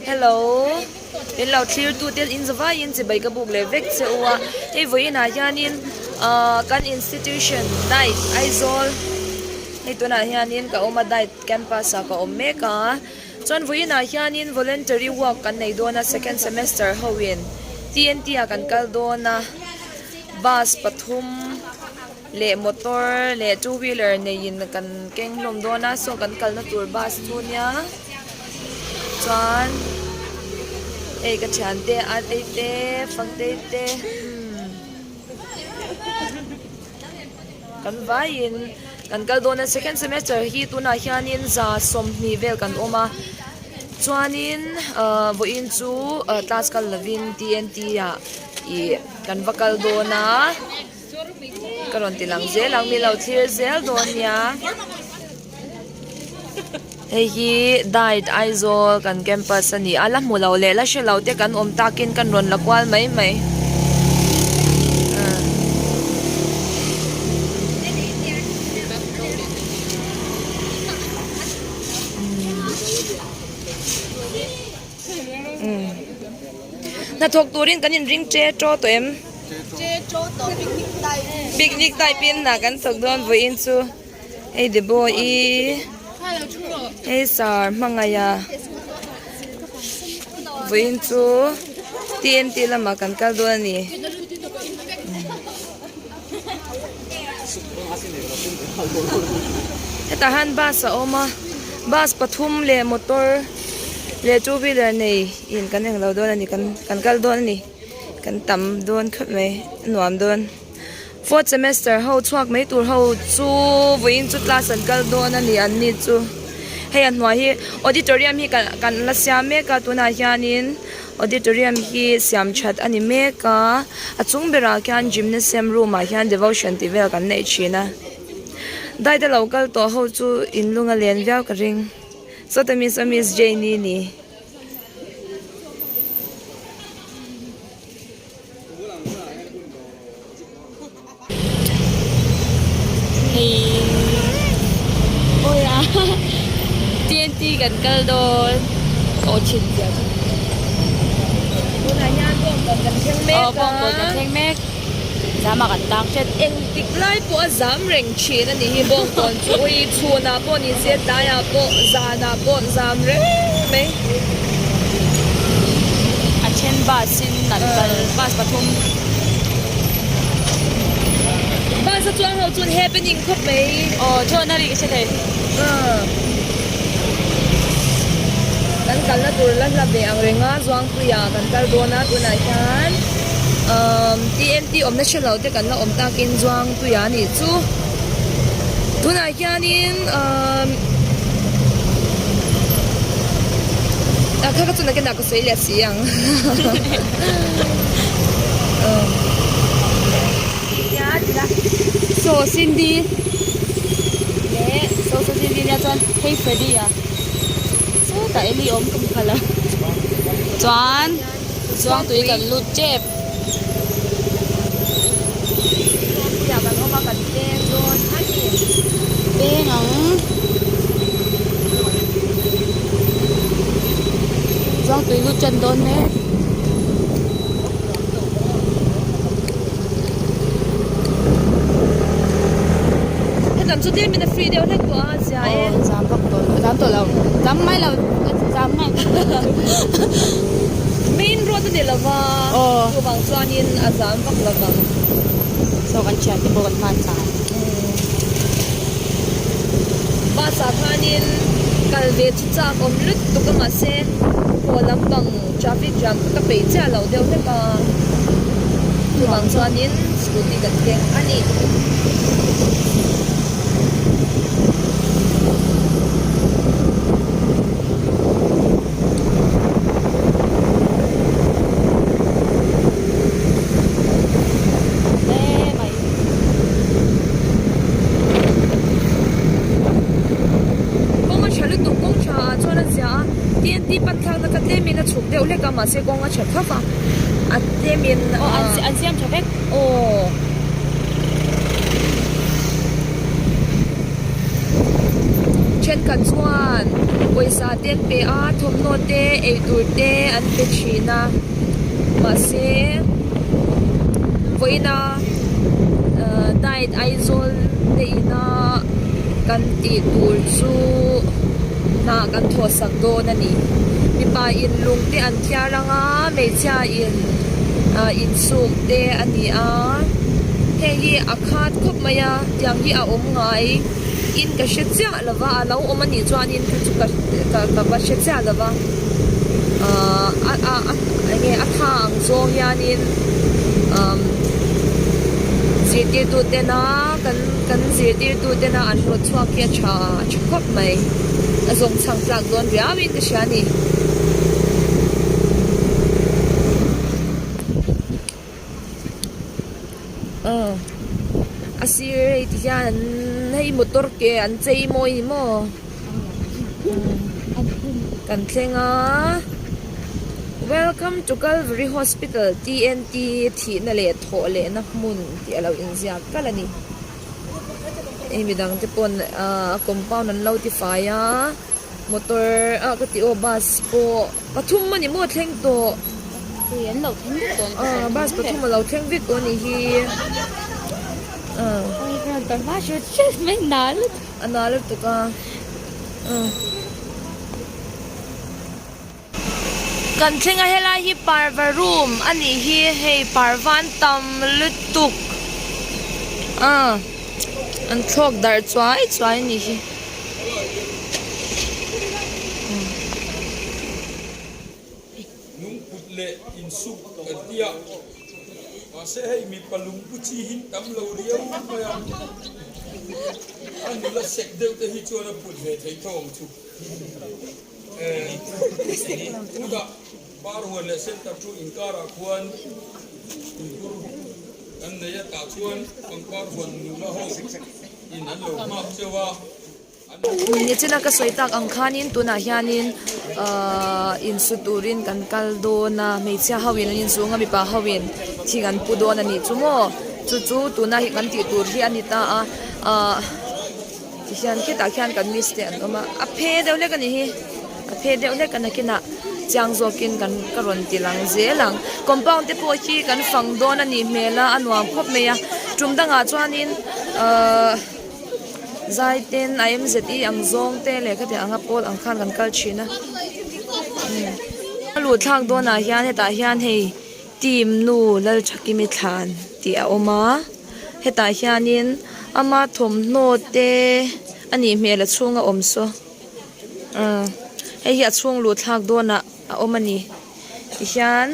Hello min lo thlir tu te in zavaiin chibai ka buk leh vek che u a hei vawiin ah hianin ahh kan institution diet Aizawl hei tunah hianin ka awm a diet campus ah ka awm mek a chuan vawiin ah hianin voluntary work kan nei dawn a second semester ho in T N T ah kan kal dawn a bus pathum. Leh motor leh two wheeler neiin kan keng hlawm dawn a saw kan kalna tur bus chu nia chuan hei ka thiante a tei te fangtei te umm kan vaiin kan kal dawn a second semester hi tunah hianin 30 vel kan awm a chuanin ahh vawiin chu class kal lovin T N T ah ih kan va kal dawn a. Ka rawn ti lang zel ang mi lo thlir zel dawn nia. Hei hi Diet Aizawl kan campus a ni a la hmu lo leh la hre lo te kan awm takin kan rawn la kual mai mai. Hnathawk turin kan inring che chaw tawh em? Picnic type in hna kan thawk dawn vawiin chu hei Debo-i hei sar hmangaih a vawiin chu T N T lamah kan kal dawn a ni. Hetah hian bus a awm a bus pathum leh motor leh two wheeler nei in kan englo dawn a ni kan kal dawn a ni. Kan tam dawn khawp mai a nuam dawn fourth semester ho chhuak mai tur ho chu vawiin chu class an kal dawn a ni an ni chu hei a hnuai hi auditorium hi kan la siam mek a tunah hianin auditorium hi siam that a ni mek a a chung berah khian gymnasium room ah hian devotion tih vel kan neih thin a diet a lo kal tawh ho chu in lung a len viau ka ring sawta miss a miss Jane-i ni. Hei awi a T N T kan kal dawn aw thin zia chu tunah hian bawngkawn kan thleng mek a aw bawngkawn kan thleng mek zam ah kan tang hret engtik lai pawh a zam reng thin a nih hi bawngkawn chu ui chhunah pawh ni se tlaiah pawh zanah pawh zam reng mai. A then bus in an kal bus pathum. Bus a chuang ho chuan happening khawp mai. Aw chuan a ri ka hre thei. Kan kalna tur la hla ve ang reng a Zuangpuia kan kal dawn a tunah hian umm T N T awmna hre lo te kan la awm takin Zuangpuia a nih chu tunah hianin umm a kha kha chu nakinah ka sawi leh si ang umm. Saw Cindy leh saw saw Cindy nia chuan hei Freddy a sawtah Eli awm ka hmu khalh a chuan Zuangtui kan lut tep. Peng ang Zuangtui lut tan dawn mek. Helam chu tlem in a free deuh hlek tawh a zia e. Aw zam vak tawh lo zam tawh lo zam mai lo zam mai. Main road a ni lo va chuvang chuanin a zam vak lo vang. Saw kan thian te pawh kan hman tlan. Bus ah khanin kal ve chu chak awm lutuk a mahse haw lampang traffic jam ka peih chiah loh deuh hlek a chuvang chuanin scooty kan keng a ni. Kawng a tha lutuk kawng tha ah chuan a zia a T N T pan thlakna kha tlemin a chhuk deuh hlek a mahse kawng a tha thap a a tlemin aw an siam tha vek aw. Thenkhat chuan pawisa te an pe a, thawmhnaw te, eitur te an pe thin a, mahse vawiina diet Aizawl te ina kan tih tur chu hna kan thawh sak dawn a ni. Mipa in lung te an thiar ang a, hmeichhia in insuk te a ni a, heng hi a khat khawp mai a, tiang hi a awm ngai. In ka hre chiah lo va, a lo awm a nih chuanin kha chu ka ka va hre chiah lo va, ahh a a eng nge a tha ang zawng hianin umm zirtirtu tena kan kan zirtirtu tena an rawt chhuak hi a tha a tha khawp mai, a zawng chhang tlak dawn riauin ka hria a ni. Aw a sir hei ti hian an hei motor ke an chei mawi ni maw kan thleng a welcome to calvary hospital T N T thihna leh thawh lehna hmun tih alo inziak kalh a ni hei midang te pawn ahh compound an lo tifai a. Motor ah ka tih aw bus pawh pathum a ni maw thleng tawh Ui an lo thleng vek tawh ah bus pathum a lo thleng vek tawh a nih hi ah Ui ka rawn tawrh hma hret hret mai a nal lutuk a nal lutuk a ah. Kan thleng a helai hi parva room a nih hi hei parva an tam lutuk ah an thlawk darh chuai chuai a nih hi. Lungput leh insuk kan ti a, mahse hei mipa lungpu chi hi tam lo riau mai a, a nula sek deuh te hi chuan a put ve thei tho ang chu. Chutah par huan leh center chu inkarah khuan tuikhur kan nei a, tah chuan pangpar huan nula ho in an lo nghak cheu a. Nichina ka sawi tak ang khanin tunah hianin ahh insu turin kan kal dawn a, hmeichhia ho in an insung a mipa ho in thing an pu dawn a nih chu maw chu chu tuna hi kan tih tur hi a ni ta a ahh. Tihian khitah khian kan miss te an awm a, a phe deuh hlek a nih hi, a phe deuh hlek a nakinah chiang zawkin kan ka rawn ti lang zel ang. Compound te pawh hi kan fang dawn a nih hmel a, a nuam khawp mai a, tum dangah chuanin ahh zai ten a M Z E ang zawng te leh khatiang anga pawl ang khan kan kal thin a. A luh thlak dawnah hian hetah hian hei team nu Lalthakimi thlan tih a awm a. Hetah hianin ama thawmhnaw te a nih hmel a chhunga awm saw ah hei hi a chhung luh thlak dawnah a awm a ni tihian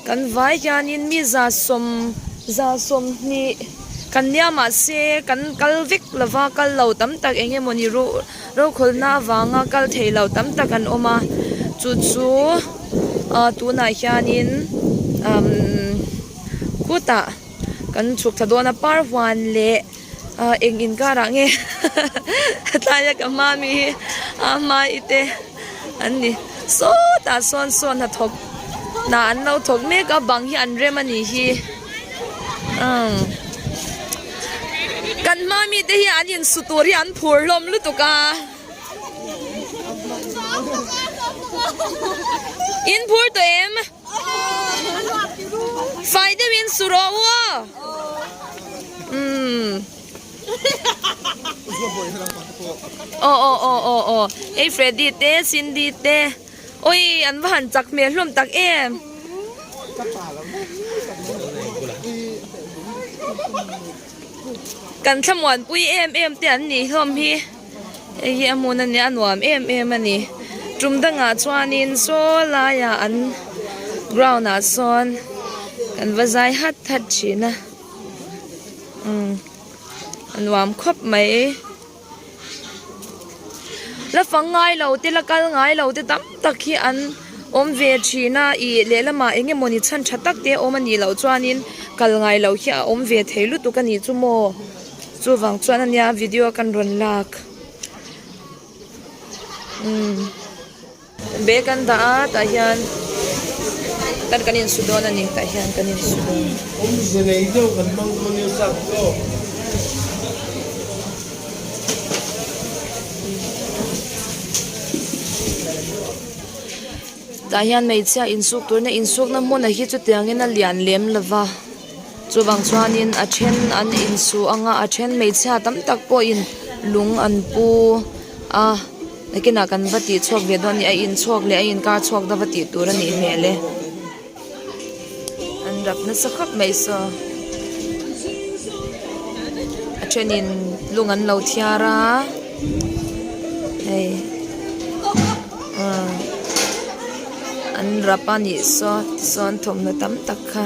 kan vai hianin mi 120 kan nia mahse kan kal vek lova kal lo tam tak eng emawni ro rokhawlhna avanga kal thei lo tam tak an awm a chu chu ah tunah hianin umm. Kutah kan chhuk thla dawn a par huan leh ah eng inkarah nge tlaia ka hma mi hi a hma i te an ni sawtah sawn sawn hnathawk hna an lo thawk mek a bang hi an rem a nih hi umm kan hma mi te hi an insu tur hi an phur hlawm lutuk a. In phur tawh em? Fai deuhin su rawh u aw. Umm. Aw aw aw aw aw. Hei Freddy te Cindy te. Oi an va han chak hmel hlawm tak em. Kan thlamuanpui em em te an nih hlawm hi. Hei hi a hmun a nia a nuam em em a ni tum dangah chuanin saw laiah an ground ah sawn kan va zai hat hat thin a umm a nuam khawp mai la fang ngai lo te la kal ngai lo te tam tak hi an awm ve thin a ih lehlamah eng emawni chhan tha tak te a awm a nih loh chuanin kal ngai loh hi a awm ve thei lutuk a nih chu maw. Chuvang chuan ania video kan rawn lak umm bag an dah a tah hian kan kan insu dawn a ni tah hian kan insu dawn. Tah hian hmeichhia insuk turna insukna hmunah hi chutiangin a lian lem lo va chuvang chuanin a then an insu anga a then hmeichhia tam tak pawhin lung an pu a nakinah kan va tih chhuak ve dawn a ni a inchhawk leh a inkar chhuak te va tih tur a nih hmel e an rap nasa khawp mai saw a thenin lung an lo thiar a hei ah an rap a nih saw tisawn thawmhnaw tam tak kha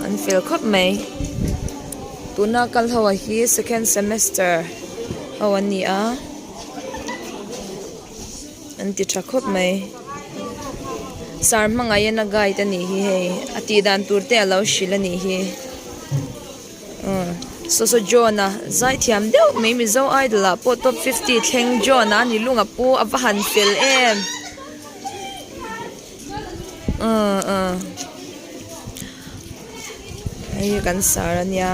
an fel khawp mai tuna kal ho ah hi second semester ho an ni a. An ti tha khawp mai. Sar hmangaihin a guide a nih hi hei. A tih dan tur te a lo hrilh a nih hi. Umm saw saw John a zai thiam deuh mai Mizo Idol ah pawh top 50 thleng John a ni lung a pu a va han fel em. Umm umm hei hi kan sar a nia.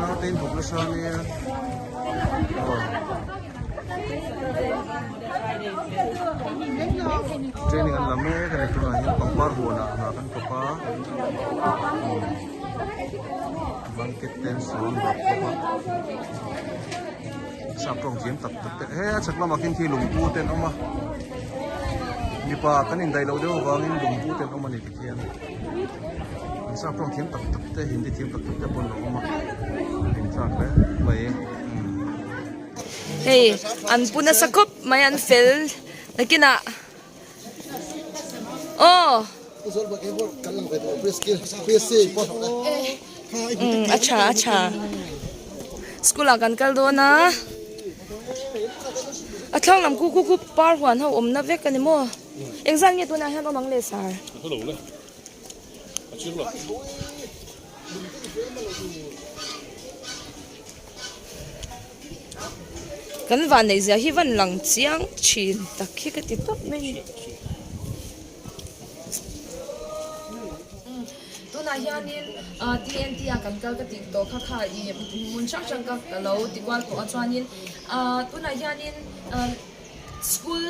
Naute in bawk nasa ania training an la mek ani tunah hian pangpar huanah hna kan thawk a blanket te an sawn bawk a sap tawng thiam tak tak te he a chhak lamah khian khi lungpu te an awm a mipa kan indaih loh deuh avangin lungpu te an awm a ni tikhian. An sap tawng thiam tak tak te hindi thiam tak tak te pawh an lo awm a in thlak hle mai umm. Hei an pu nasa khawp mai an fel nakinah aw umm a tha a tha school ah kan kal dawn a a thlang lam khu khu khu par huan ho awmna vek a ni maw. Engzat nge tunah hian awm ang le sir? Kan van neih zia hi van lang chiang thin tak hi ka ti tawp mai a ni. Tunah hianin TNT ah kan kal ka tih tawh kha kha ih hmun hrang hrang ka lo ti kual tawh a chuanin tunah hianin school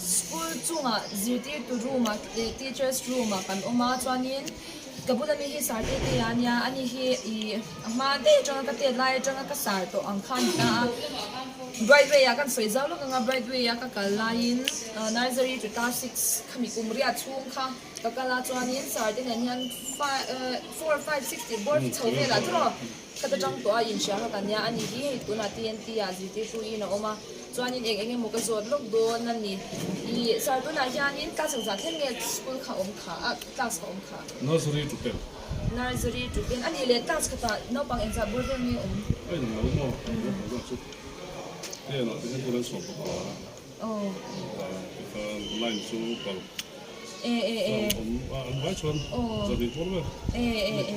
School chungah zirtirtu room ah leh teachers room ah kan awm a chuanin ka bula mi hi sir te te a nia ani hi ih a hma daih atanga ka tet lai atanga ka sar tawh ang kha a ni ta a bright way ah kan sawi zau lawk ang a bright way a ka kal laiin nursery to class six khami kum riat chhung kha ka kal a chuanin sir te nen hian 4 5 6 tih bawr chho velah chu maw ka ta tang tawh a inhria kha ka nia ani hi hei tunah TNT ah zirtirtu in a awm a. Chuanin eng eng emaw ka zawt lawk dawn a ni. Ih, sir tunah hianin class engzah thleng nge school kha awm kha a, class kha awm kha? Nursery to 10. Nursery to 10. A nih leh class khatah naupang engzah bawr vel nge awm? A in lo maw, naupang zah chu ten ah te hian kut an sawm bawk a. Aw. Tikhan line chu paruk. E e e. Awm a, an vai chuan zahnih bawr vel. E e e.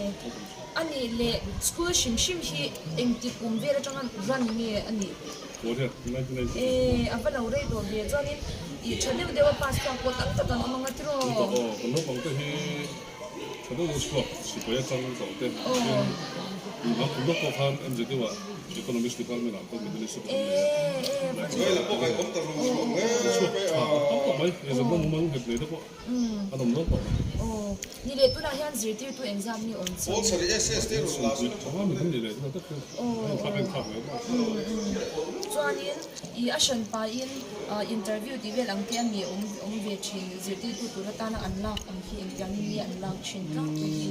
A nih leh school hrim hrim hi engtik kum vel atanga run nge a nih? E, a va lo rei tawh ve. Chuanin i tha deuh deuh a pass chhuak pawh tam tak an awm ang a tiraw? Aw, kan naupang te hi tha deuh deuh chhuak sipai atang tawh te tin tuna kum lawk pawh khan MZU ah Economics Department ah pawh Middle East a awm nei a. Chhuak tha tam tak mai, exam mumal nghet nei te pawh. An awm dawn tawh lo. Aw, ni leh tunah hian zirtirtu engzat nge awm chiang? Chuanin i a hran pahin interview tih vel ang te a mi awm awm ve thin zirtirtu tur atana an lak ang hi engtiangin nge an lak thin tlangpui hi?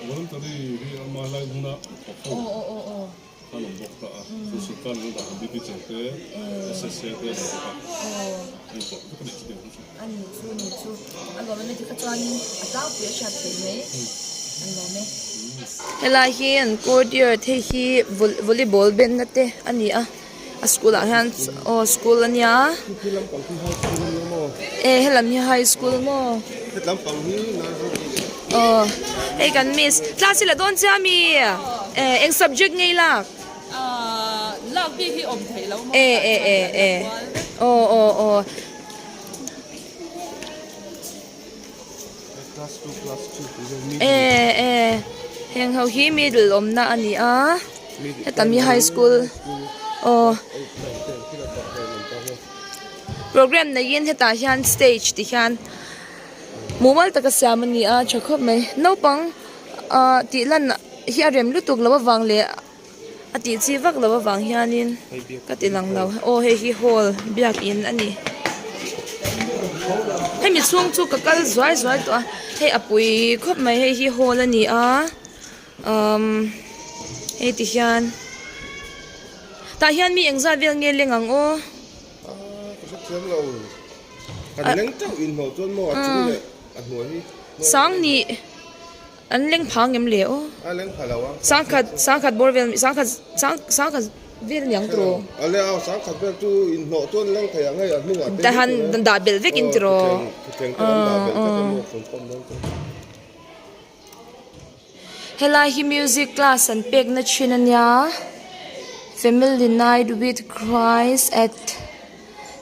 Voluntary hi ama lai hmuna thawk ho. Aw aw aw aw. An awm bawk ta a, chu sawrkar in a dah ang teacher te, SSA te an awm bawk a, an inpawh vek a ni chutiang chu. A ni chu ni chu a lawm em e tikha chuanin a tlangpui a hriat theih mai an lawm e. Helai hi an courtyard hei hi volleyball benna te a ni a, a school ah hian aw school a nia e helam hi high school maw aw hei kan miss class hi la dawn chiah ami eh eng subject nge i lak e e e e aw aw aw. E e heng ho hi middle awmna a ni a heta mi high school. Aw Program neiin hetah hian stage ti hian mumal taka siam a ni a tha khawp mai naupang ah tih lan hi a rem lutuk loh avang leh a tih chi vak loh avang hianin ka ti lang lo aw hei hi hall biakin a ni hemi chhung chu ka kal zuai zuai tawh a hei a pui khawp mai hei hi hall a ni a umm hei ti hian tah hian mi engzat vel nge leng ang aw. Sanghnih an leng phang em le aw sangkhat sangkhat bawr vel sangkhat sangkhat vel aniang tiraw tahan dah belh vek in tiraw Helai hi music class an pek na thin ania family night with Christ at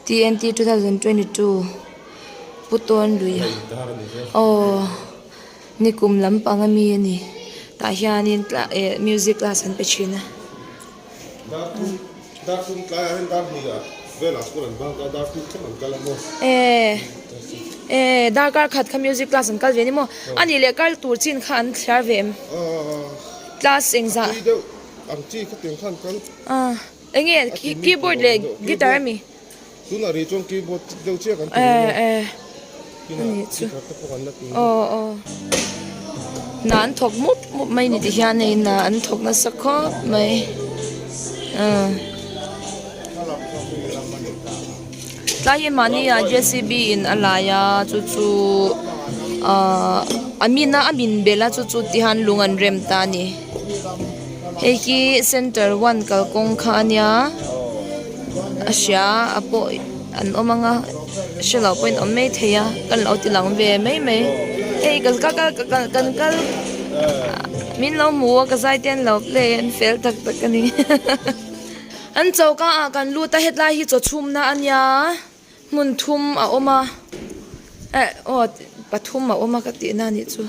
T_N_T 2022 Pu Tawnluia aw nikum lampang ami ani tah hianin eh music class an pe thin a. Eh eh darkar khat kha music class an kal ve ni maw a nih leh kal tur chin kha an thliar ve em class engzah ah eng nge keyboard leh guitar ami eh eh a nih chu aw aw hna an thawk mup mup mai ni ti hian hei hna an thawk nasa khawp mai ah tlai hi mahni ah J C B in a lai a chu chu ahh a min a a min belh a chu chu ti hian lung an rem ta a ni hei hi center one kalkawng kha a nia a hria a pawh an awm ang a hre loh pawhin awm mai thei a kan lo ti lang ve mai mai hei ka ka kal ka kal kan kal min lo hmu a ka zai te an lo play an fel tak tak a ni an choka ah kan lut a hetlai hi chaw chhumna a nia hmun thum a awm a eh aw pathum a awm a ka tihna a nih chu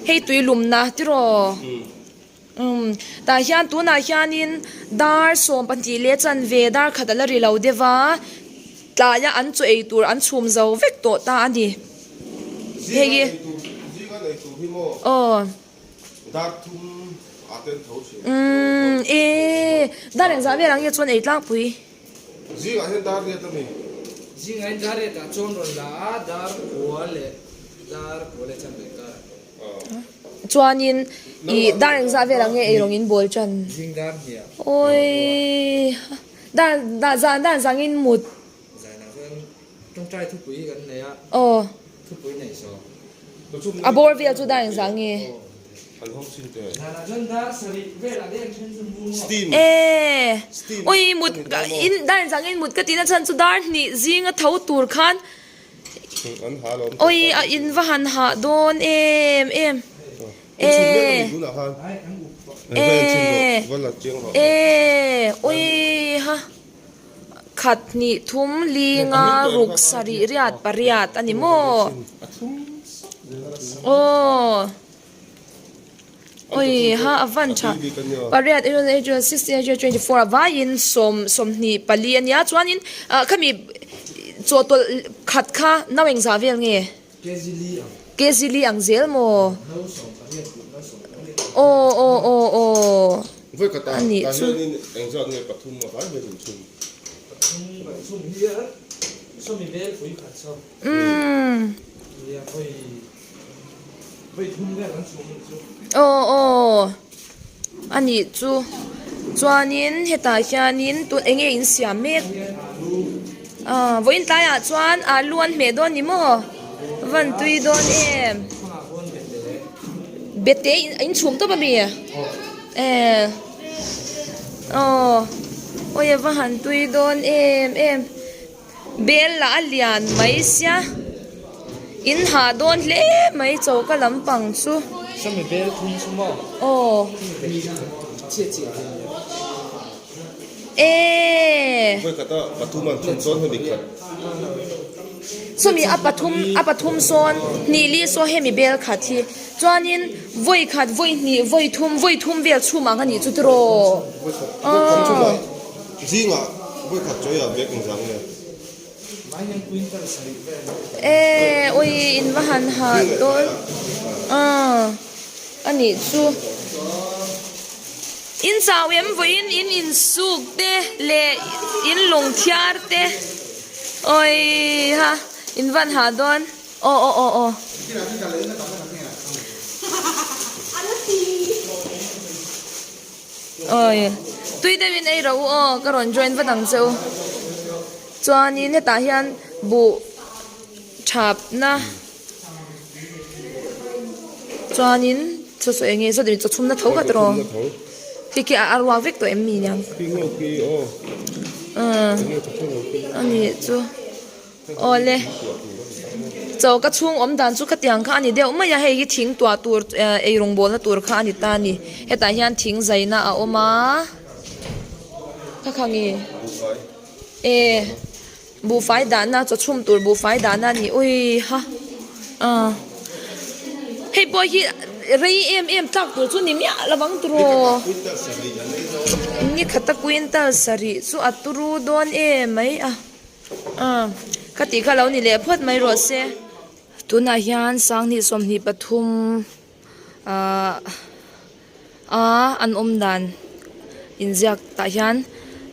hei tui lumna tiraw. Umm tah hian tunah hianin dar 12 leh chanve dar khat a la ri lo deuh a tlaia an chaw ei tur an chhum zo vek tawh ta a ni hei hi aw umm ee dar engzah vel ang nge chuan ei tlangpui. Chuanin ih dar engzah velah nge eirawng in bawl tan? Awii dar dar zan dan zangin mut. Aw a bawr vel chu dar engzah nge? Eee awii mut in dar engzah nge in mut ka tihna chhan chu dar hnih zinga tho tur khan Awi a in va han hah dawn em em e e e awi ha khat hnih thum li nga ruk sarih riat pariat a ni maw aw. Oi ha a van tha pariat 24 a vaiin 24 a nia chuanin ah khami chawhtawlh khat kha nau engzah vel nge kg li ang zel maw aw aw aw aw a nih chu umm. Aw aw a nih chu chuanin hetah hianin tun eng nge in siam mek ah vawiin tlaiah chuan alu an hmeh dawn ni maw van tui dawn em bete in chhum tawp ami eh aw awi a va han tui dawn em em. Bel lah a lian mai sia in hah dawn hle mai choka lampang chu. Sawmi bel thum chu maw? Aw. Eee. Sawmi a pathum a pathum sawn hnih li saw hemi bel khat hi chuanin vawi khat vawi hnih vawi thum vawi thum vel chhum ang a nih chu tiraw? Aw. Zingah vawikhat chawi ah bag engzah nge? E ui in va han ha dawn ah a nih chu in chau em vawiin in insuk te leh in lung thiar te awi ha in van ha dawn aw aw aw aw. Awi tui deuhin ei rawh u aw ka rawn join vat ang che u chuanin hetah hian buh thapna chuanin saw saw eng nge saw chaw chhumna tho kha tiraw khi khi a ruak vek tawh em mi niang a nih chu. Awle, chaw ka chhung awm dan chu khatiang kha a ni deuh mai a, hei hi thing tuah tur eh ei rawngbawlna tur kha a ni ta a ni. Hetah hian thing zaina a awm a, kha kha nge eh buhfai dahna chaw chhum tur buhfai dahna a ni ui ha ah hei pawh hi rei em em tlak tur chu ni miah lo ang tiraw ni khata quintal sarih chu a turu dawn em mai a. Aw ka tih kha lo ni leh phawt mai rawh se tunah hian sanghnih 23 ahh a an awm dan inziak tah hian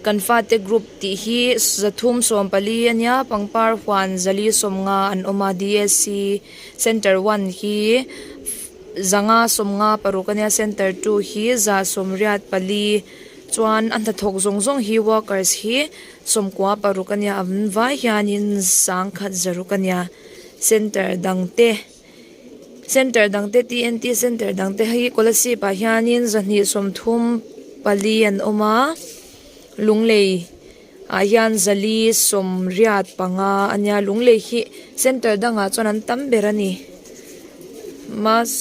kan fate group tih hi 314 ania pangpar huan 450 an awm a D_S_C center one hi 556 ania center two hi 184 chuan a hnathawk zawng zawng hi workers hi. 96 a nia an vai hianin 106 a nia center dang te center dang te T_N_T center dang te hi kolasib ah hianin 234 an awm a lunglei ah hian 485 a nia lunglei hi center dangah chuan an tam ber a ni mas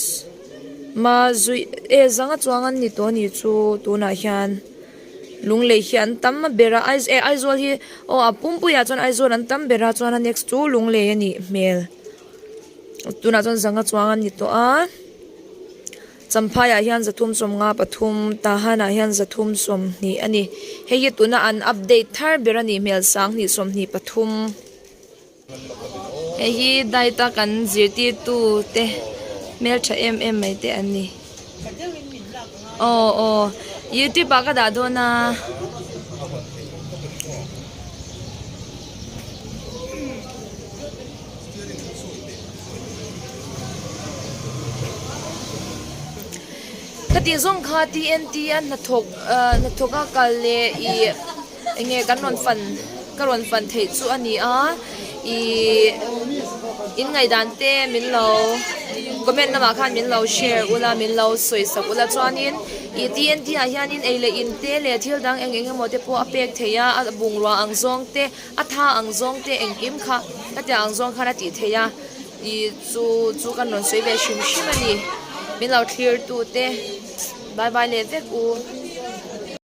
mazui eh zanga chuang an ni tawh a nih chu tunah hian. Lunglei hi an tam a ber a Aiz eh Aizawl hi aw a pumpuiah chuan Aizawl an tam ber a chuan a next chu Lunglei a nih hmel tunah chuan zanga chuang an ni tawh a Champhai ah hian 353 Tahan ah hian 320 a ni hei hi tuna an update thar ber a nih hmel 2023. Hei hi diet a kan zirtirtu te hmeltha em em mai te an ni aw aw youtube ah ka dah dawn a. Khati zawng kha TNT a hnathawk ah hnathawk a kal leh ih. Enge kan rawn fan ka rawn fan theih chu a ni a ihh in ngaihdan te min lo comment lamah khan min lo share ula min lo sawi sak ula chuanin ih TNT ah hianin ei leh in te leh thil dang eng eng emaw te pawh a pek theih a a bungrua ang zawng te a tha ang zawng te engkim kha hetiang ang zawng khan a tih theih a ih chu chu kan rawn sawi ve hrim hrim a ni min lo thlir tu te bye bye leh vek u.